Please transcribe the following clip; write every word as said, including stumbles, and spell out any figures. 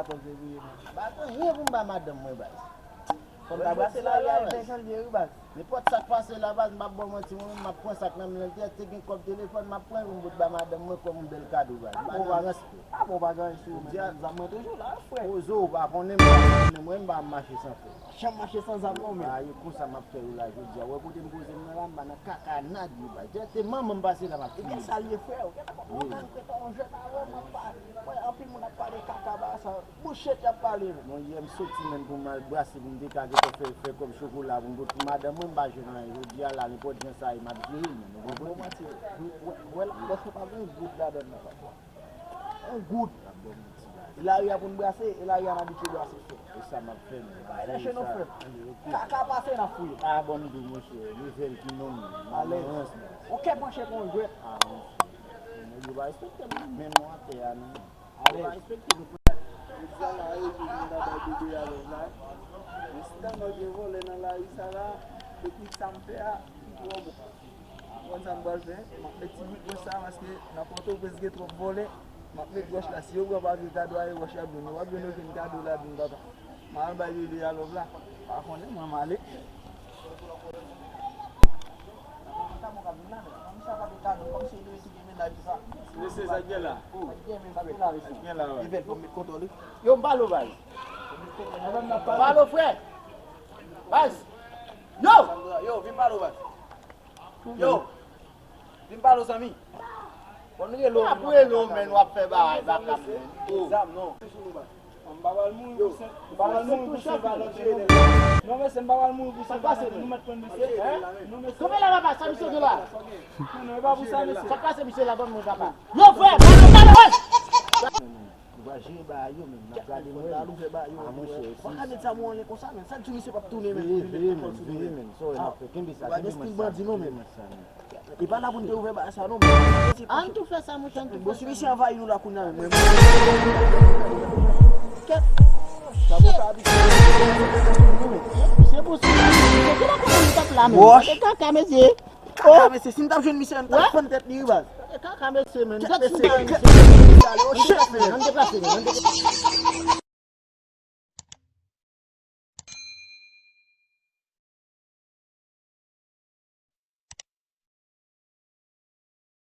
Kòb fevriye, men. M pa gen anyen pou m ba madanm mwen, baz. Fò m ta brase lari a, baz. Nenpòt sa k pase la, baz, m p ap ba w manti, mwen menm, m ap pran sa k nan men l. Te gen kòb telefòn, m ap pran pou m bout ba madanm mwen kòm yon bèl kado, baz. M pa gen rans, frè. Ah bon, pa gen rans, frè. Zam mwen toujou la, frè. Poze w, pa konnen, m pa konnen, mwen, m pa mache san frè. Janm mache san zam non, men. A, e konsa m ap fè yo la jodi a. Wè kote m poze m nan la, m pa nan kaka n a di yo, baz. Dirèkteman, m pase la, m ap fini. Ebyen, sa l ye, frè. Ou gentan konprann, ou gentan yon jèn avè mwen, pa, mwen, anpil moun ap pale kaka, ba sa. Bouch chet y ap pale, men. Bon, yè m soti, menm, pou m al brase, pou m te ka gentan fè, fè kòb chokola, pou m pot pou madanm mwen, m pa jwenn anyen. Jodi a la, nenpòt jan sa ye, m ap jere l, menm. Ou konprann? Bon, manti. Wè, wè, wè, lòt fè pa gen yon goud ladann nan, papa. Yon goud. E lari a pou n brase, e lari a n abitye brase, frè. E sa m ap fè, men. Bay nan chen nou, frè. Kaka pase, n ap fouye. A, bon, m di w, monchè, nivèl ki nonm, nan rans, men. Ou kè panche kon jwèt. A, monchè. Nèg yo pa respekte m, menm non atè a, non. Yo pa respekte m, frè. Jodi a la, yo di m ta bay bebe a love la. Men si tèlman gen vòlè nan lari sa la, teknik sa m fè a, li twò bon. Ou konn sa m pral fè? M ap met ti bout wòch sa, paske nan Pòtoprens gen twòp vòlè. M ap met wòch la. Si yo pran papye kado a, e wòch y ap jwenn. Yo p ap jwenn okenn kado ladann, papa. M al bay bebe a love la. Pa konnen, mwen, m ale. Mesye, sa k gen la? Sa k gen la, wè? Evèl, fò m met kontwòl, wi. Yo, m pale w, baz. M pale w, frè. Baz. Yo! Yo, vin pale w, baz. Yo! Vin pale w, zanmi. Bon, nou rele w. Ap rele w, men w ap fè bagay baka, men. Zam, non. M pa pral mouri pou sen, m pa pral mouri pou sen valè, non. Non, mesye, m pa pral mouri pou sen valè, nou mèt pran mesye. Non, mesye. Kanpe la, papa, sa misye gen la? Non, non, e pa pou sa, mesye. Sa k pase misye la, ban mwen, papa. Yo, frè, ban mwen, papa. Nou va jere bagay yo, men. N ap gade, men. N al ouvè bagay yo. A, monchè, si. Ou pa ka met sa mwen anlè konsa, men. Sa di misye p ap tounen, men. Veye, veye, men. Veye, men. Sa w ap fè, kenbe sa, kenbe sa. Ou pa gen stil bandi, non, men. E pa la pou n te ouvè bagay sa non, men. Ann tou fè sa, monchè, ann tou fè sa. Bon, si misye anvayi nou la kounye a menm, mwen. Kèt. Sa bon, sa abitye. Se pou sa. Se ki la kote li t ap la menm. Wòch. Se kaka, mesye. Kaka, mesye. Si m t ap jwenn misye, m t ap fann tèt li, wi, baz. Se kaka, mesye, men. Kèt, mesye. Kèt, mesye. Ann deplase, men. Ann deplase.